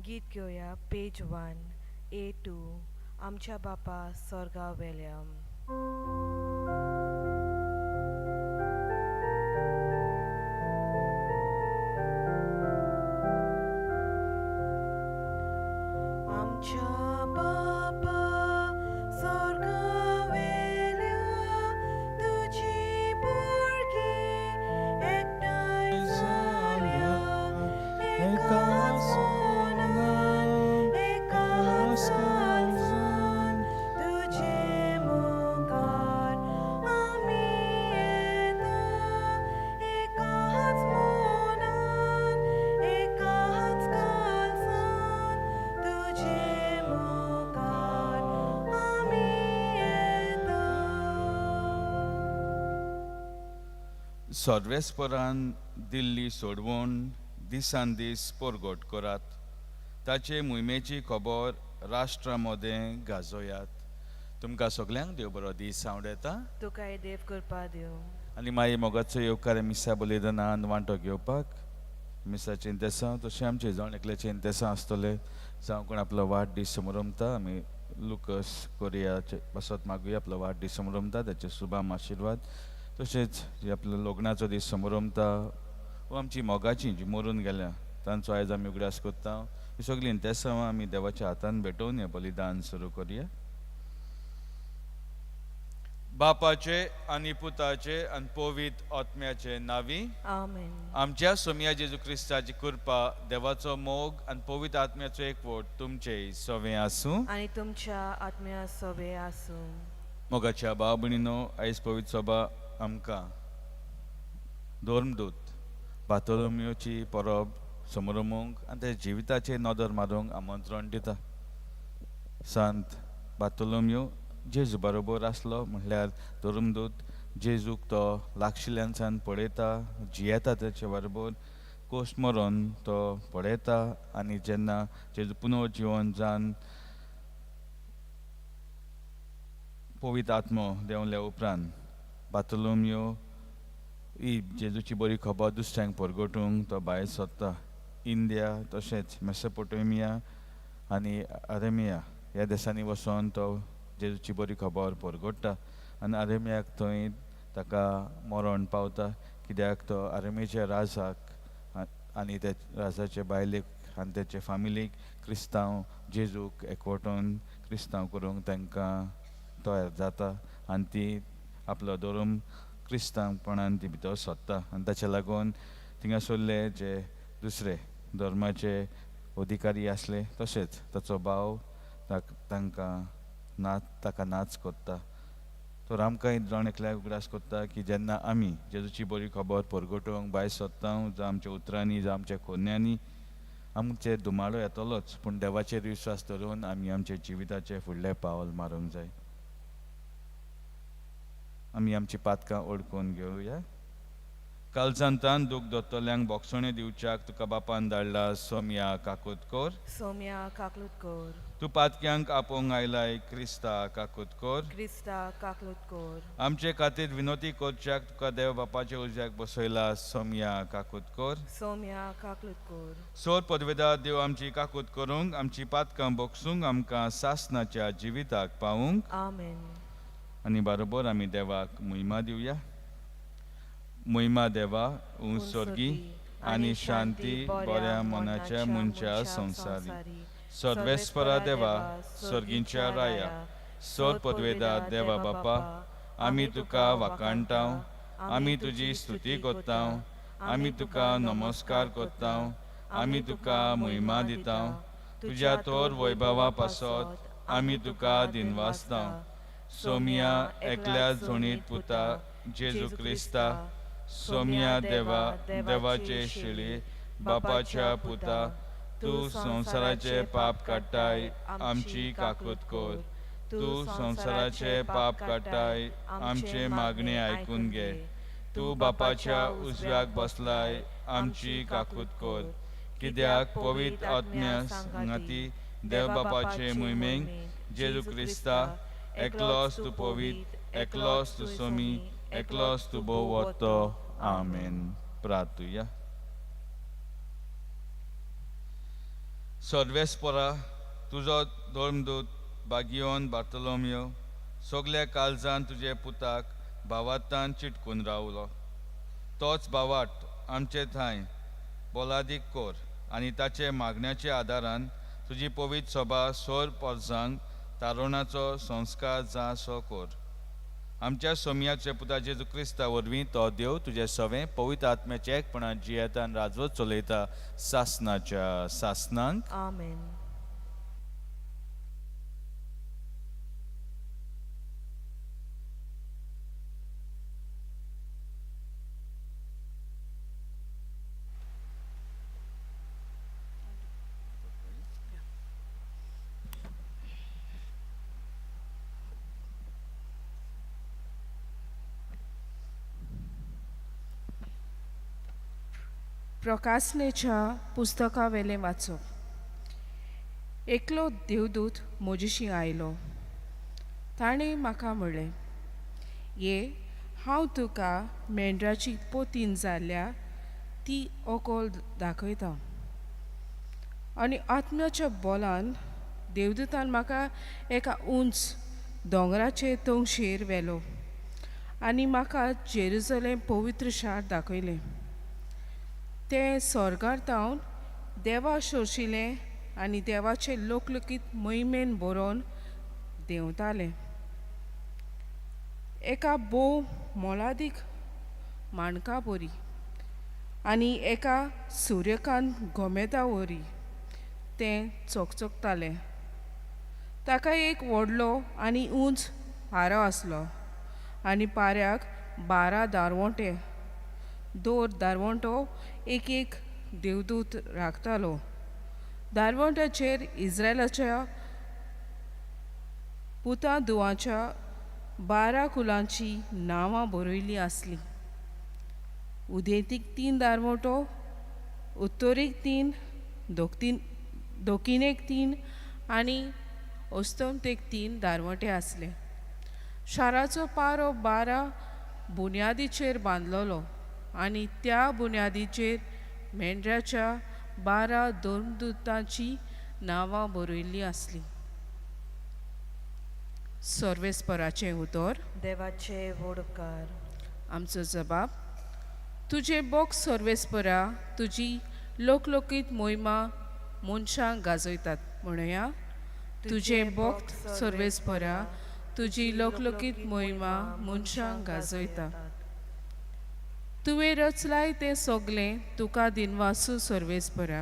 गीत घेवया पेज 1 A 2, आमच्या बापा स्वर्गा वेल्या. आमच्या बापा स्वर्गा तुजी भुरगीं एकठांय जाल्या, एकाच मनान, एकाच काळजान, तुजे मुखार आमी येता. एकाच मनान, एकाच काळजान, तुजे मुखार आमी येता. सर्वेस्परान दिल्ली सोडवण दिसान दीस परगट करात. ताचे मोहिमेची खबर राष्ट्रा मदें गाजोयात. तुमकां सगल्यांक देव बरो दीस सांवडेता. तुकाय देव कृपा दिवं. आनी मागीर मोगाचो येवकार मिसा बलिदानान वांटो घेवपाक. मिसाचें इंतेसांव तशें आमचें जाण एकल्याचें इंतेसांव आसतलें, जावं कोण आपलो वाडदीस समरमता, आमी लुकस कोरियाचे पासत मागुया. आपलो वाडदीस समरमता ताचे शुभाम आशिर्वाद. तशेंच जे आपलो लग्नाचो दीस समरमता वा आमची मोगाची जी मरून गेल्या तांचो आयज आमी उगडास करता, ही सगळीं इंतेसांवां आमी देवाच्या हातान भेटोवन हें बलिदान सुरू करुया. बापाचे आनी पुताचे आनी पवित्र आत्म्याचे नावी. आमेन. आमच्या सोमया जेजू क्रिस्ताची कृपा, देवाचो मोग आनी पवित्र आत्म्याचो एकवट तुमचे सवें आसूं. आनी तुमच्या आत्म्या सोबे आसूं. मोगाच्या भाव भयणीनो, आयज पवित्र सभा आमकां धर्मदूत बातोलोमियोची परब समरमूंक आनी त्या जिविताचेर नदर मारूंक आमंत्रण दिता. संत बातोलोमियो जेजू बरोबर आसलो, म्हणल्यार धर्मदूत जेजूक तो लागशिल्ल्यानसान पळयता, जियेता तेचे बरोबर, कोश्ट मरोन तो पळयता. आनी जेन्ना जेजू पुनर्जिवन जावन पवित्र आत्मो देंवल्या उपरांत बातोलोमियो ही जेजूची बरी खबर दुसऱ्यांक परगटूंक तो भायर सोदता. इंडिया तशेंच मेसोपोटेमिया आनी आरेमिया ह्या देशांनी वचोन तो जेजूची बरी खबर परगट्टा. आनी आरेमियाक थंय ताका मरण पावता, कित्याक तो आरेमियाच्या राजाक आनी त्या राजाचे बायलेक आनी तेचे फामिलीक क्रिस्तांव जेजूक एकवटून क्रिस्तांव करूंक तांकां तयार जाता. आनी ती आपलो धर्म क्रिस्तांवपणान ती भितर सोदता. आनी ताच्या लागून थिंगासरले जे दुसरे धर्माचे अधिकारी आसले, तशेंच ताचो भाव तांकां नाच ताका नाच कोत्ता. तर आमकां जाण एकल्याक उगडास कोत्ता की जेन्ना आमी जेजूची बरी खबर परगटोवंक भायर सोदता, जावं आमच्या उतरांनी, जावं आमच्या कोन्यांनी, आमचे धुमाळो येतलोच, पूण देवाचेर विश्वास धरून आमी आमच्या जिविताचें फुडलें पावल मारूंक जाय. आमी आमची पातकां ओळखून घेवया. कालजांतान दूख दोतोल्यांक बोगसणें दिवच्याक तुका बापान धाडला, सोमया काकूत कोर. सोम्या काकलूत कोर. तूं पातक्यांक आपोवंक आयलाय, क्रिस्ता काकूत कोर. क्रिस्ता काकलूत कोर. आमचे खातीर विनोती करच्याक तुका देव बापाच्या उज्याक बसयला, सोमया काकूत कोर. सोम्या काकलूत कोर. सोर पदवेदार देव आमची काकूत करूंक, आमची पातकां बोगसूंक, आमकां सासनाच्या जिविताक पावूंक. आमेन. आनी बरोबर आमी देवाक महिमा दिवया. महिमा देवा उंच स्वर्गी आनी शांती बऱ्या मनाच्या मनशा संवसारी. सर्वेस्परा देवा, स्वर्गींच्या राया, सोर पदवेदा देवा बापा, आमी तुका वाखाणटाव, आमी तुजी स्तुती करताव, आमी तुका नमस्कार करताव, आमी तुका महिमा दिताव. तुज्या तोर वैभवा पासत आमी तुका दिनवासताव. सोमया एकल्या जोणीत पुता जेजू क्रिस्ता, सोमया देवा, देवाचे शिळे बापाच्या पुता, तूं संवसाराचे पाप काडटाय, आमची काकूत कर. तूं संवसाराचे पाप काडटाय, आमचे मागणे आयकून घे. तूं बापाच्या उजव्याक बसलाय, आमची काकूत कर. कित्याक पवित्र आत्म्या संगाती देव बापाचे मोहिमेक जेजू क्रिस्ता, एकलोच तूं पवित्र, एकलोच तूं सोमी, एकलोच तूं भोवतो. आमेन. प्रार्थुया. सर्वेस्परा तुजो धर्मदूत बागियोन बार्तोलोमियो सगल्या काळजान तुजे पुताक भावार्थान चिटकून रावलो. तोच भावार्थ आमचे थंय बोलादीक कर आनी ताचे मागण्याच्या आदारान तुजी पवित्र सभा सोर पोरजांक तारुणाचो संस्कार जासो कर. आमच्या सोमयाच्या पुता जेजू क्रिस्ता वरवीं तो देव तुजे सवें पवित्र आत्म्याच्या एकपणान जियेता आनी राजवत चलयता सासनाच्या सासनांक. आमेन. प्रकासनेच्या पुस्तकावेलें वाचप. एकलो देवदूत म्हजेशी आयलो. ताणें म्हाका म्हणलें, ये हांव तुका मेंढराची पोतीन जाल्या ती ओकोल दाखयता. आनी आत्म्याच्या बोलान देवदूतान म्हाका एका उंच दोंगराचे तोंगशेर व्हेलो आनी म्हाका जेरुजलेम पवित्र शार दाखयलें. तें स्वर्गार तावन देवा शोशिलें आनी देवाचे लोकलोकीत महिमेन बरोवन देंवतालें. एका भोव मोलादीक माणका बरी आनी एका सुर्यकांत गोमेता वरी तें चकचकतालें. ताका एक व्हडलो आनी उंच हारो आसलो आनी पाऱ्याक 12 दारवंटे. दर दारवंटो एक एक देवदूत राखतालो. दारवंट्याचेर इस्रायलाच्या पुता धुवांच्या 12 कुलांची नांवां बरयल्लीं आसलीं. उदेंतीक 3 दारवंटो, उत्तरेक 3, दक्षिणेक 3 आनी अस्तंतेक 3 दारवंटे आसले. शाराचो पारो 12 बुन्यादीचेर बांदलेलो आनी त्या बुन्यादीचेर मेंढराच्या 12 धर्मदूतांची नांवां बरयल्लीं आसलीं. सर्वेस्पराचें उतर. देवाचे व्हड उपकार. आमचो जबाब. तुजें बोक सर्वेस्परा तुजी लोकलोकीत मोहिमा मनशांक गाजयतात. म्हणया, तुजें बोक सर्वेस्परा तुजी लोकलोकीत मोहिमा मनशांक गाजयता. तुवें रचलाय तें सगलें तुका दिनवासू सर्वेस्परा.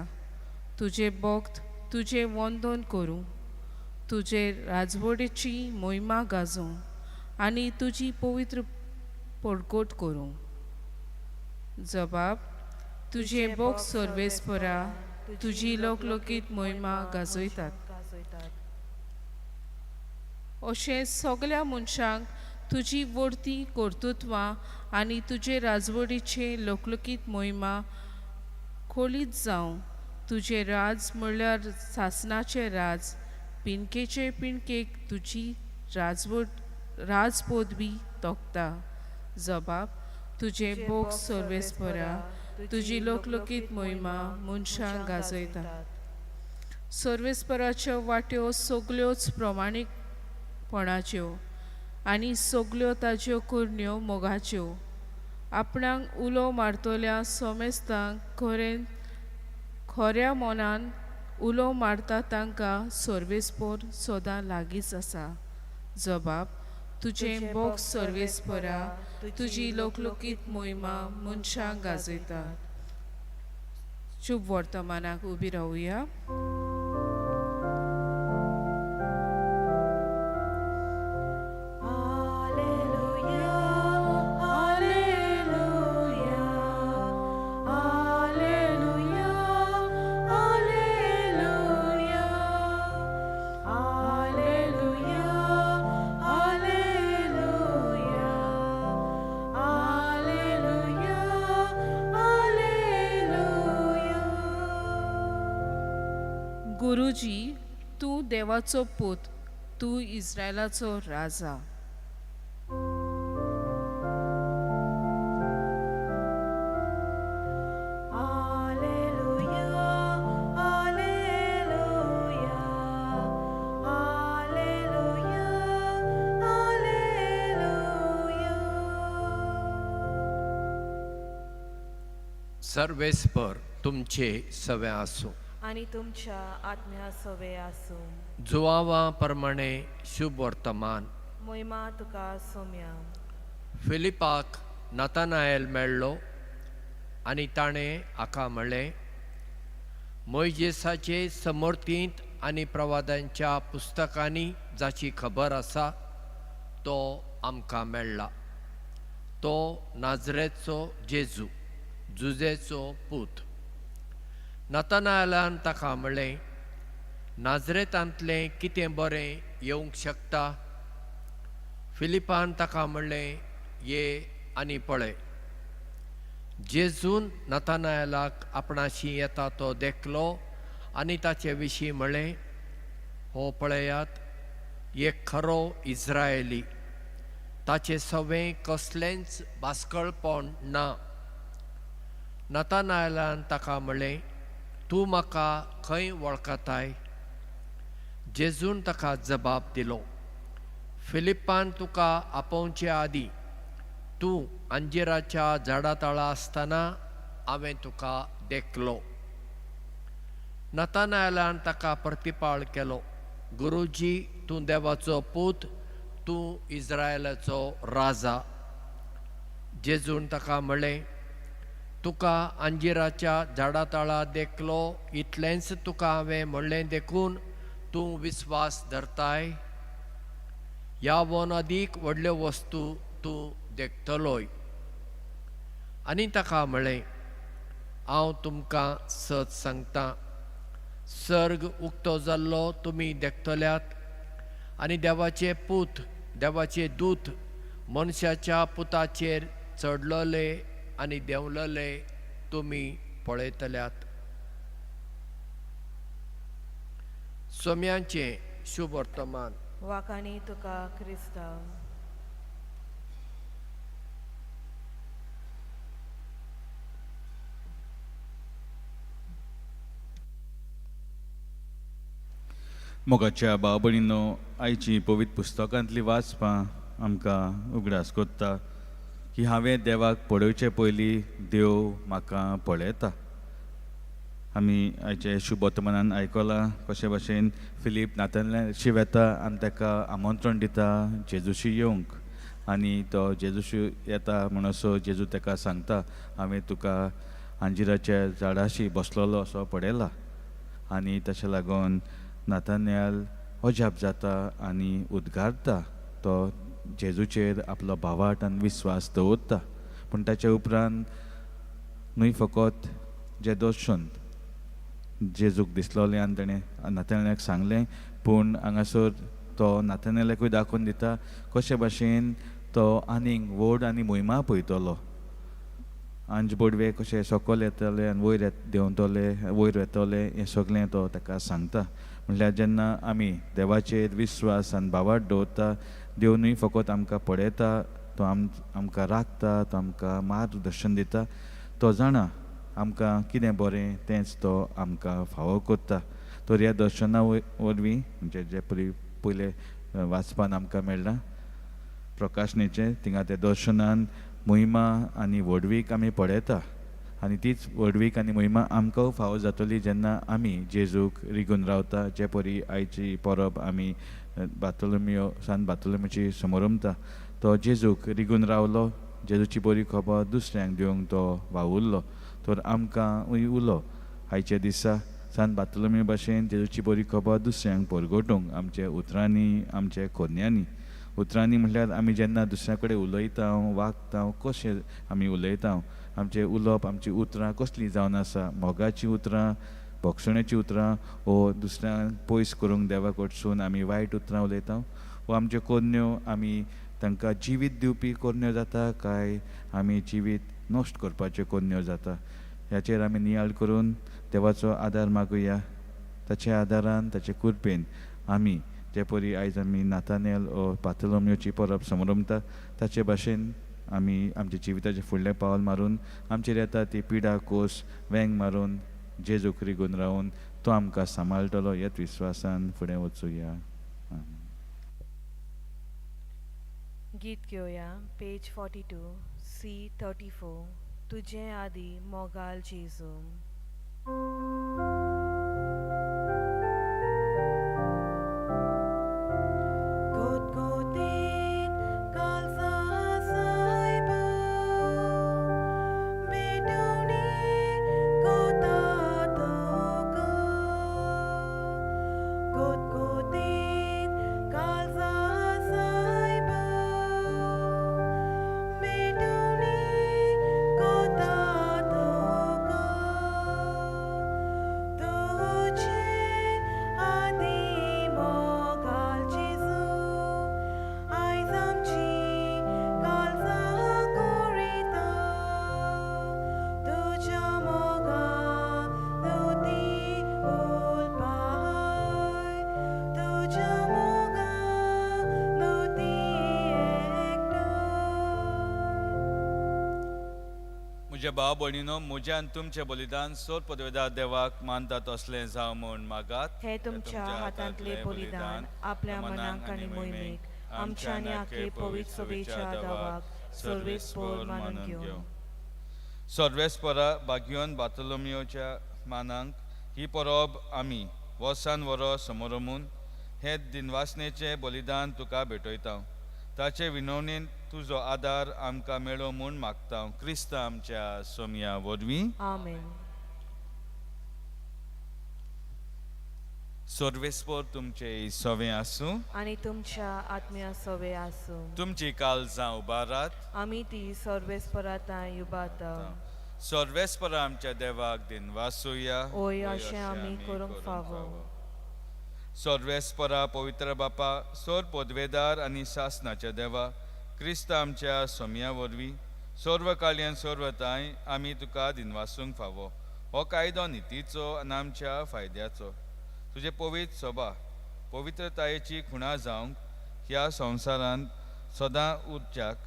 तुजें भक्त तुजें वंदन करूं, तुजे राजवडीची मोहिमा गाजोवं आनी तुजी पवित्र पडकोट करूं. जबाब. तुजें भक्त सर्वेस्परा तुजी लोकलोकीत मोहिमा गाजयतात. अशें सगल्या मनशांक तुजी वडती कर्तृत्वां आनी तुजे राजवडीचे लोकलोकीत मोहिमा खोलीत जावं. तुजें राज म्हणल्यार सासनाचें राज, पिणकेचे पिणकेक तुजी राजपदवी तोखता. जबाब. तुजें भोग सर्वेस्परा तुजी लोकलोकीत मोहिमा मनशांक गाजयता. सर्वेस्पराच्यो वाट्यो सगल्योच प्रमाणीकपणाच्यो आनी सगल्यो ताज्यो करण्यो मोगाच्यो. आपणाक उलो मारतल्या सोमेस्तांक खऱ्या मनान उलो मारता तांकां सर्वेस्पर सदां लागींच आसा. जबाब. तुजें बोग सर्वेस्परा तुजी लोकलोकीत मोहिमा मनशांक गाजयता. शुभ वर्तमानाक उबी रावया. गुरुजी, तूं देवाचो पूत, तूं इस्रायलाचो राजा. Alleluia, alleluia, सर्वेस्पर तुमचे सवे आसूं आनी तुमच्या आत्म्या सवे आसूं. जुवावा प्रमाणे शुभ वर्तमान. मोहिमा तुका सोम्या. फिलिपाक नातानायल मेळ्ळो आनी ताणें हाका म्हणलें, मोयजेसाचे समर्थींत आनी प्रवादांच्या पुस्तकांनी जाची खबर आसा तो आमकां मेळ्ळा, तो नाजरेचो जेजू, जुजेचो पूत. नातानायलान ताका म्हणलें, नाजरेतांतलें कितें बरें येवंक शकता? फिलिपान ताका म्हणलें, ये आनी पळय. जेजून नातानायलाक आपणाशी येता तो देखलो आनी ताचे विशीं म्हणलें, हो पळयात एक खरो इस्रायली, ताचें सवें कसलेंच बास्कळपण ना. नातानायलान ताका म्हणलें, तूं म्हाका खंय वळखताय? जेजून ताका जबाब दिलो, फिलिपान तुका आपोवचे आदीं तूं अंजिराच्या झाडा तळा आसतना हांवें तुका देखलो. नातानायलान ताका प्रतिपाळ केलो, गुरुजी, तूं देवाचो पूत, तूं इस्रायलाचो राजा. जेजून ताका म्हणलें, तुका अंजिराच्या झाडा तळा देखलो इतलेंच तुका हांवें म्हणलें देखून तूं विस्वास धरताय? ह्या वन अदीक व्हडल्यो वस्तू तूं देखतलोय. आनी ताका म्हणलें, हांव तुमकां सत सांगता, सर्ग उक्तो जाल्लो तुमी देखतल्यात आनी देवाचे पूत, देवाचे दूत मनशाच्या पुताचेर चडलेले आनी देंवलेले तुमी पळयतल्यात. सोम्यांचें शुभ वर्तमान. वाकानी तुका क्रिस्तांव. मोगाच्या भाव भयणींनो, आयची पवित्र पुस्तकांतली वाचपां आमकां उगडास कोत्ता की हांवें देवाक पळोवचे पयलीं देव म्हाका पळयता. आमी आयचे शुभ वर्तमानान आयकलां कशे भाशेन फिलीप नातानायलाशी वेता आनी ताका आमंत्रण दिता जेजूशी येवंक, आनी तो जेजूशी येता म्हणसो जेजू ताका सांगता, हांवें तुका अंजिराच्या झाडाशी बसलेलो असो पळयला. आनी तशें लागून नातानायल अजाप जाता आनी उद्गारता, तो जेजूचेर आपलो भावार्थ आनी विस्वास दवरता. पूण ताच्या उपरांत न्हय फकत जें दर्शन जेजूक दिसलोलें आनी ताणें नातानायलाक सांगलें, पूण हांगासर तो नातानायलाकूय दाखोवन दिता कशे भाशेन तो आनीक व्हड आनी मोहिमा पळयतलो. आंज बोडवे कशे सकयल येतले आनी वयर देंवतले, वयर वेतले, हें सगळें तो ताका सांगता. म्हणल्यार जेन्ना आमी देवाचेर विस्वास आनी भावार्थ दवरता, देव न्हय फकत आमकां पळयता, तो आमकां राखता, तो आमकां मार्गदर्शन दिता, तो जाणा आमकां कितें बरें तेंच तो आमकां फावो करता. तर ह्या दर्शना वरवीं म्हणजे जे पयले वाचपान आमकां मेळ्ळां प्रकाशनेचें, थिंगा त्या दर्शनान मोहिमा आनी व्हडवीक आमी पळयता आनी तीच व्हडवीक आनी मोहिमा आमकां फावो जातली जेन्ना आमी जेजूक रिगून रावता. जे परी आयची परब आमी बातोलोमियो सान बातोलोमियोची समरमता, तो जेजूक रिगून रावलो, जेजूची बरी खबर दुसऱ्यांक दिवंक तो वावुरलो. तर आमकां उलो आयच्या दिसा सान बातोलोमियो भाशेन जेजूची बरी खबर दुसऱ्यांक परगटूंक आमच्या उतरांनी, आमच्या कोन्यांनी. उतरांनी म्हटल्यार आमी जेन्ना दुसऱ्या कडेन उलयता, वागता, कशें आमी उलयता, आमचें उलोवप, आमचीं उतरां कसलीं जावन आसा, मोगाचीं उतरां, भोगसण्याचीं उतरां, वो दुसऱ्यांक पयस करूंक देवा कडसून आमी वायट उतरां उलयता, वो आमच्यो कोरण्यो आमी तांकां जिवीत दिवपी कोरण्यो जाता काय आमी जिवीत नश्ट करपाच्यो कोरण्यो जाता, ह्याचेर आमी नियाळ करून देवाचो आदार मागुया. ताच्या आदारान, ताचे कृपेन आमी जे परी आयज आमी नातानेल ओ बातोलोमियोची परब समरमता ताचे भाशेन आमी आमच्या जिविताचें फुडलें पावल मारून आमचेर येता ती पिडा कोस वेंग मारून जेजूक रिगून रावून तो आमकां सांबाळटलो ह्याच विस्वासान फुडें वचुया. गीत घेवया, पेज 42, C 34. तुजें आदी मोगाल जेजू. गोतगोतीन कालजा सायबा भेटवणी कोता तुका. गोतगोतीन कालजा सायबा भेटवणी कोता तुका. तुझे आदी मोगाल जेजू आयज आमची काळजां कोरिता. तुज्या मोगान नुती उलपाय तुज्या मोगान नुती एकठांय. म्हज्या भाव भयणीनो, म्हज्या आनी तुमचें बलिदान सोर पदवेदार देवाक मानता तसलें जावं म्हूण मागात. हे तुमच्या हातांतले बलिदान आपल्या मनाक आनी मोहिमेक आमच्या आनी आखे पवित्र सभेच्या दावाक सर्वेस्पोर मानून घेवन. सर्वेस्परा बागियोन बातोलोमियोच्या मानांक ही परब आमी वर्सान वरस समोरमून हे दिनवासनेचें बलिदान तुका भेटयता. ताचे विनवणेन तुजो आदार आमकां मेळो म्हूण मागता, क्रिस्त आमच्या सोमया वरवीं. आमेन. सर्वेस्पोर तुमचे सवें आसूं आनी तुमच्या आत्म्या सवे आसूं. तुमची काळजां उबारात. आमी ती सर्वेस्परातांय उबारता. सर्वेस्परा आमच्या देवाक दिनवासुया. ओय अशें आमी करूंक फावो. सर्वेस्परा पवित्र बापा, सोर पदवेदार आनी सासनाच्या देवा, क्रिस्त आमच्या सोमया वरवीं सर्व काळयान सर्वताय आमी तुका दिनवासूंक फावो. हो कायदो नितीचो आनी आमच्या फायद्याचो. तुजे पवित्र सभा पवित्रतायेची खुणा जावंक ह्या संवसारांत सदां उरच्याक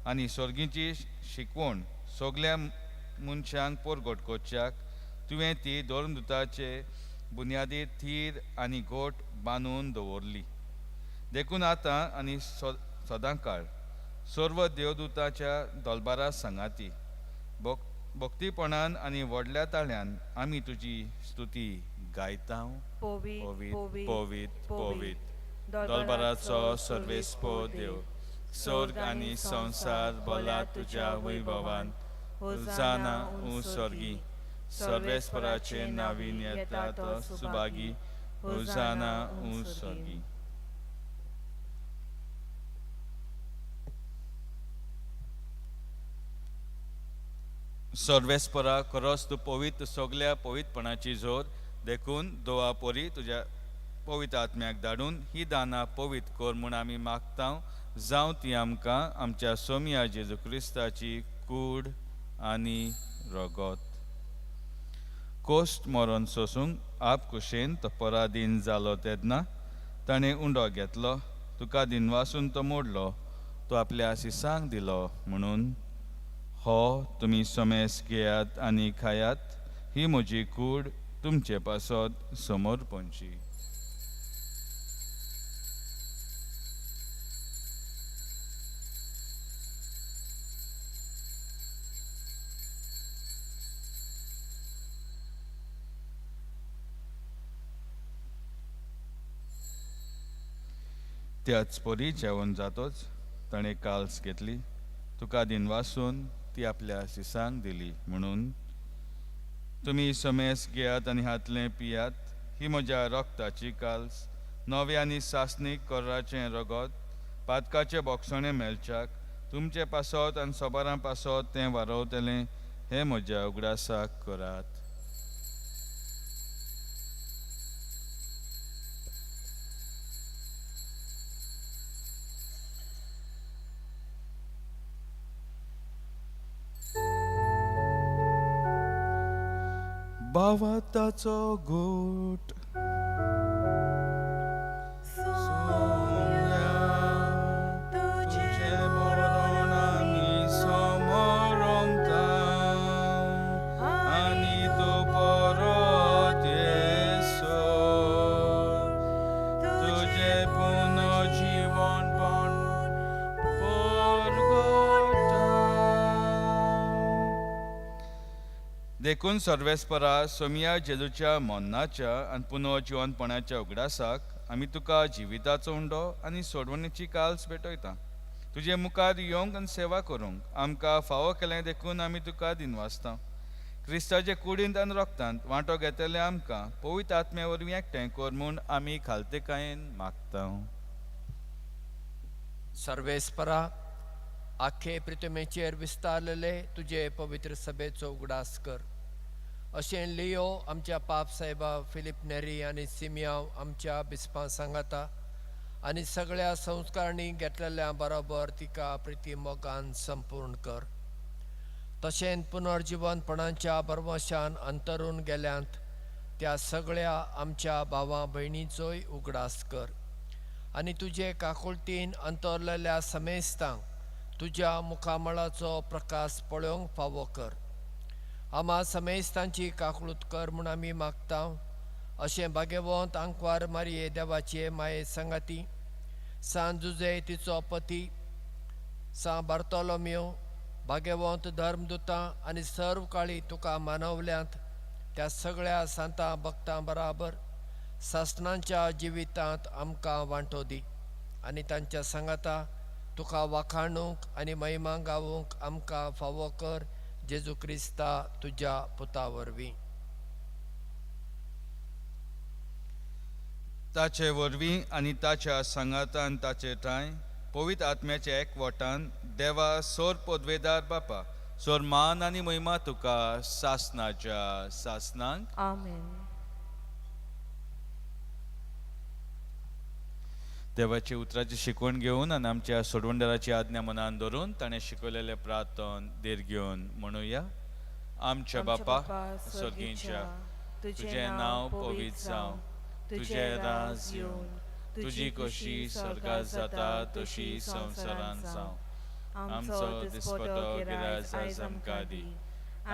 आनी सर्गीची शिकवण सगल्या मनशांक परगट करच्याक तुवें ती धर्मदुताचे बुन्यादी थीर आनी घोट बांदून दवरली. देखून आतां आनी सदां काळ सर्व देवदूताच्या दलबारा सांगाती भक्तीपणान आनी व्हडल्या ताळ्यान आमी तुजी स्तुती गायता. पवित्र पवित्र पवित्र दलबाराचो सर्वेस्पो देव, स्वर्ग आनी संवसार भरला तुज्या वैभवान. होजाना ऊं स्वर्गी, सर्वेस्पराचे नावीन येता तो सुभागी. होजाना ऊं स्वर्गी. सर्वेस्परा खरोच तूं पवित्र, सगल्या पवित्रपणाची जोर. देखून दोवा परी तुज्या पवित्र आत्म्याक धाडून ही दानां पवित्र कर म्हूण आमी मागता. जावं ती आमकां आमच्या सोमया जेजू क्रिस्ताची कूड आनी रगत. कोश्ट मरण सोसूंक आप कुशेन तो पराधीन जालो तेन्ना ताणें उंडो घेतलो, तुका दिनवासून तो मोडलो, तो आपल्या शिसांक दिलो म्हणून, हो तुमी समेस घेयात आनी खायात, ही म्हजी कूड तुमचे पासत समोर पणची. त्याच परी जेवण जातोच ताणें काल्स घेतली, तुका दिनवासून ती आपल्या शिसांक दिली म्हणून, तुमी समेस घेयात आनी हातलें पियात, ही म्हज्या रक्ताची काल्स, नवे आनी सासणीक कराचें रगत, पातकाचें बोगसणें मेळच्याक तुमचे पासत आनी सोबारां पासत तें वारवतलें, हें म्हज्या उगडासाक करात. भावाताचो गोट सोम्या तुजें मरण आमी समोरंता आनी तूं परत येसो, तुजें पुनर्जीवनपण परगटा. देखून सर्वेस्परा सोमिया जेजूच्या मरणाच्या आनी पुनर्जिवनपणाच्या उगडासाक आमी तुका जिविताचो उंडो आनी सोडवणेची काल्स भेटयता. तुजे मुखार येवंक आनी सेवा करूंक आमकां फावो केलें देखून आमी तुका दिनवासता. क्रिस्ताचे कुडींत आनी रोगतांत वांटो घेतले आमकां पवित्र आत्म्या वरवीं एकठांय कर म्हूण आमी खालतेकायेन मागता. सर्वेस्परा आखे पृथ्वीचेर विस्तारलेले तुजे पवित्र सभेचो उगडास कर. अशें लियो आमच्या पाप साहेबा फिलीप नेरी आनी सिमियांव आमच्या बिस्पां सांगाता आनी सगळ्या संस्कारांनी घेतलेल्या बरोबर तिका प्रिती मोगान संपूर्ण कर. तशेंच पुनर्जिवनपणाच्या बरवशान अंतरून गेल्यांत त्या सगळ्या आमच्या भावां भयणीचोय उगडास कर आनी तुजे काकुळतीन अंतरलेल्या समेस्तांक तुज्या मुखामळाचो प्रकाश पळोवंक फावो कर. आमा समेस्तांची काकळूत कर म्हूण आमी मागता. अशें भाग्यवंत आंकवार मारये देवाचे माये सांगाती सांत जुजे तिचो पती सांत बार्तोलोमियो भाग्यवंत धर्मदुतां आनी सर्व काळी तुका मानवल्यांत त्या सगळ्या सांतां भक्तां बराबर सासणांच्या जिवितांत आमकां वांटो दी आनी तांच्या सांगाता तुका वाखाणूंक आनी महिमा गावूंक आमकां फावो कर जेजू क्रिस्ता तुज्या पुता वरवीं. ताचे वरवीं आनी ताच्या सांगातान ताचे ठांय पवित्र आत्म्याच्या एकवटान देवा सोर पदवेदार बापा सोर मान आनी महिमा तुका सासनाच्या सासनांक. आमेन. देवाची उतराची शिकवण घेवन आनी आमच्या सोडवणदाराची आज्ञा मनान धरून ताणें शिकवलेलें प्रार्थन धीर घेवन म्हणुया. आमच्या बापा स्वर्गींच्या, तुजें नांव पवित्र जावं, तुजें राज येवन, तुजी खोशी स्वर्गात जाता तशी संवसारांत जावं. आमचो दिसपटो गिरायज आयज आमकां दी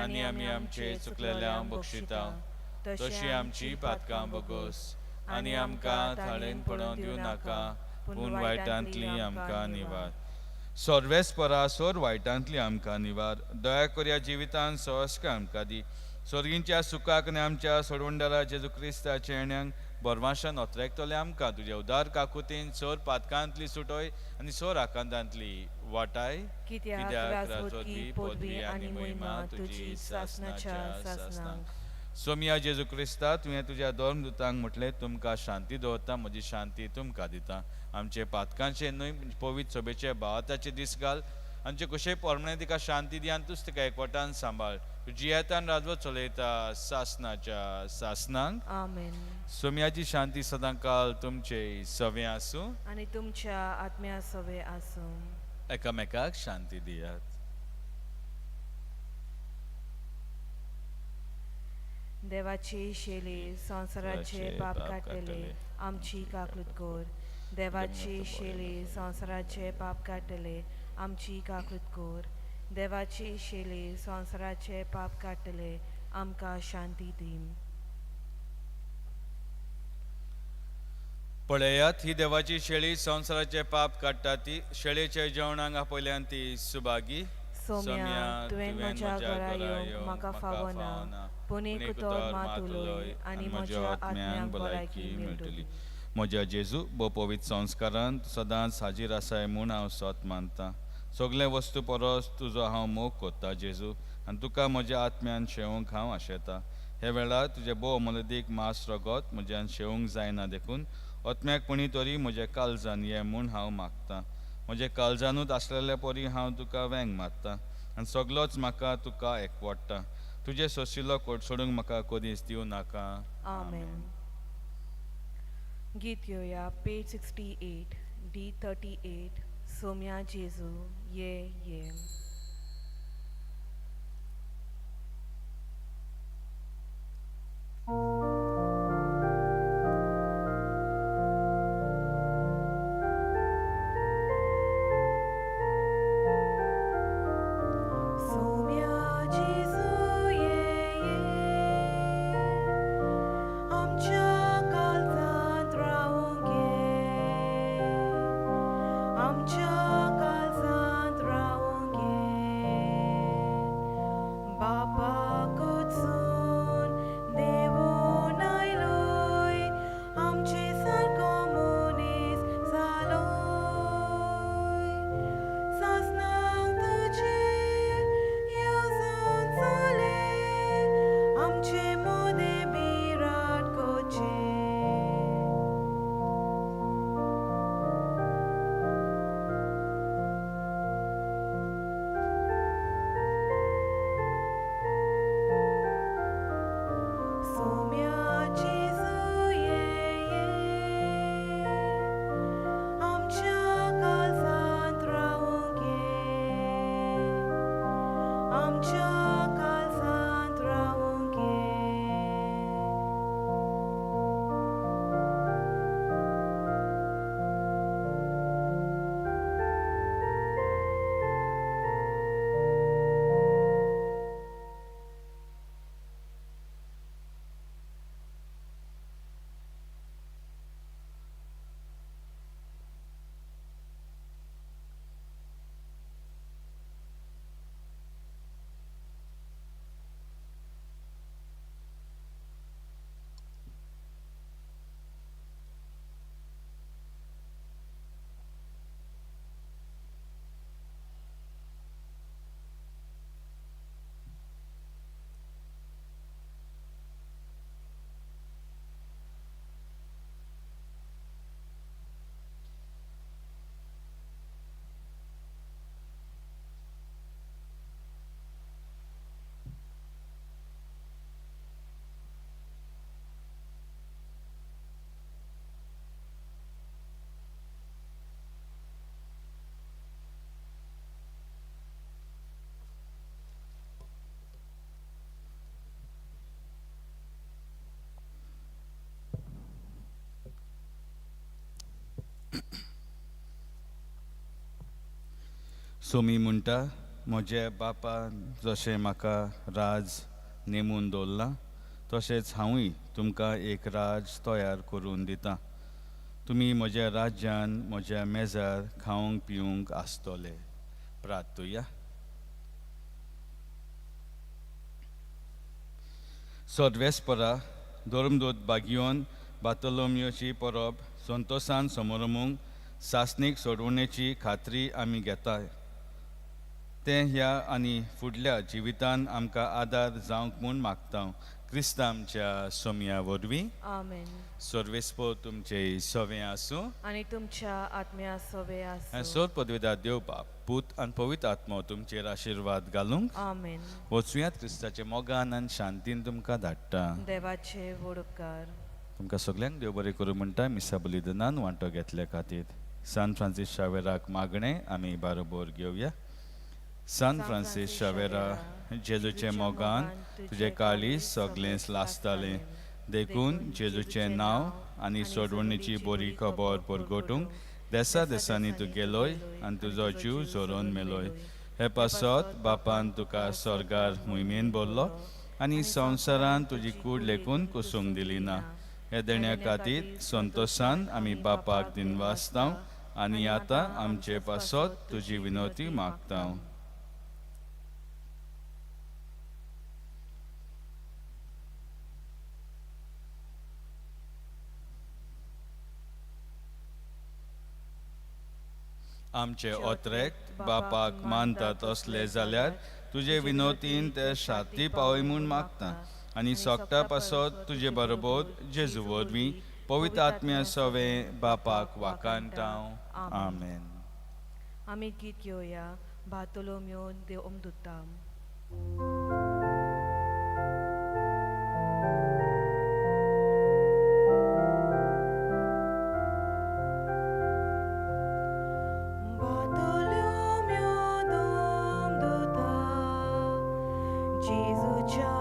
आनी आमी आमचे चुकलेल्यांक बक्षिता तशी आमची पातकां बगोस आनी आमकां थाळेन पडोवन दिवं नाका पूण वायटांतली आमकां निवार. सर्वेस्परा सोर वायटांतली आमकां निवार. दया करया जिवितान सहस्क आमकां दी. स्वर्गींच्या सुखाक आनी आमच्या सोडवणदारा जेजू क्रिस्ताच्या येण्यांक बरवाशान ओतरेकतले आमकां तुज्या उदार काकुतीन सोर पातकांतली सुटोय आनी सोर आकांतांतली वाटाय. कित्याक राजवटी पदवी आनी महिमा तुजी सासणाच्या सासणाक. सोमिया जेजू क्रिस्ता, तुवें तुज्या धर्मदुतांक म्हटलें तुमकां शांती दवरता, म्हजी शांती तुमकां दिता. आमचे पातकांचे न्हय पवित्र सभेचे भावाताचे दीस घाल, आमचे कशेय परमणे तिका शांती दी आनी तूच तिका एकवटान सांबाळ. तुजी येतान राजवट चलयता सासनाच्या सासनांक. आमेन. सोमियाची शांती सदां काल तुमचे सवे आसूं आनी तुमच्या आत्म्या सवे आसूं. एकामेकाक शांती दियात. देवाची शेली संवसाराचे पाप काडटले आमची काकूत कर. देवाची शेली संवसाराचे पाप काडटले आमची काकूत कर. देवाची शेली संवसाराचे पाप काडटले आमकां शांती दी. पळयात ही देवाची शेळी संवसाराचे पाप काडटा ती शेळेच्या जेवणाक आपयल्यान ती सुभागी. सोम्या, तुवें म्हज्या घरा येवंक म्हाका फावना, पूण एक उतर मात उलय आनी म्हज्या आत्म्याक भलायकी मेळटली. म्हज्या जेजू भोव पवित्र संस्कारांत सदांच हाजीर आसाय म्हूण हांव सत मानता. सगळे वस्तू परस तुजो हांव मोग कोत्ता जेजू आनी तुका म्हज्या आत्म्यान शेवंक हांव आशेता. हे वेळार तुजें भोव अमोलदीक मास रगत म्हज्यान शेवंक जायना देखून आत्म्याक कोणी तरी म्हज्या काळजान ये म्हूण हांव मागता. म्हज्या काळजानूच आसलेले परी हांव तुका वेंग मारता आनी सगलोच म्हाका तुका एकवडटा. तुजें सोशिल्लो कोट सोडूंक म्हाका कदीच दिवं नाका. आमेन. गीत घेवया पेज 68 D38. Somya जेजू ये ये. सोम्या जेजू ये ये, आमच्या काळजांत रावूंक ये, आमच्या काळजांत रावूंक ये. सोमी म्हणटा, म्हज्या बापा जशें म्हाका राज नेमून दवरलां तशेंच हांवूय तुमकां एक राज तयार करून दितां. तुमी म्हज्या राज्यान म्हज्या मेजार खावंक पिवंक आसतले. प्रार्थुया. सर्वेस्परा धर्मदूत बागियोन बातोलोमियोची परब संतोसान समरमूंक सासणीक सोडवणेची खात्री आमी घेताय. तें ह्या आनी फुडल्या जिवितान आमकां आदार जावंक म्हूण मागता क्रिस्तांव आमच्या सोमया वरवीं. आमेन. सर्वेस्पर तुमचे सवें आसूं आनी तुमच्या आत्म्या सवे आनी आसूं. सोर पदवेदार देव बाप पूत आनी पवित्र आत्मो तुमचेर आशिर्वाद घालूंक. आमेन. वचुयात क्रिस्ताच्या मोगान आनी शांतीन तुमकां धाडटा. देवाचे व्हड उपकार. तुमकां सगल्यांक देव बरें करूं म्हणटा मिसा बलिदानान वांटो घेतल्या खातीर. सान फ्रांसीस शावेराक मागणें आमी बारोबर घेवया. सान फ्रांसीस शावेरा, जेजूचे मोगान तुजें काळीज सगळेंच लासतालें, देखून जेजूचें नांव आनी सोडवणीची बरी खबर परगटूंक देसा देसांनी तूं गेलोय आनी तुजो जीव झरोवन मेलोय. हे पासत बापान तुका स्वर्गार मोहिमेन भरलो आनी संवसारान तुजी कूड लेखून कुसूंक दिली ना. हे देण्या खातीर संतोशान आमी बापाक दिनवासता आनी आतां आमचे पासत तुजी विनवती मागता. आमचे ओत्रेक बापाक मानता तसले जाल्यार तुजे विनोतीन ते शांती पावय म्हूण मागता आनी सोगटा पासत तुजे बरोबर जेजू वरवीं पवित्र आत्म्या सवें बापाक वाखाणता. आमेन. आमी गीत घेवया बातोलोमियो देव अमदुता. Bartolomeo dom duta, Jesuच्या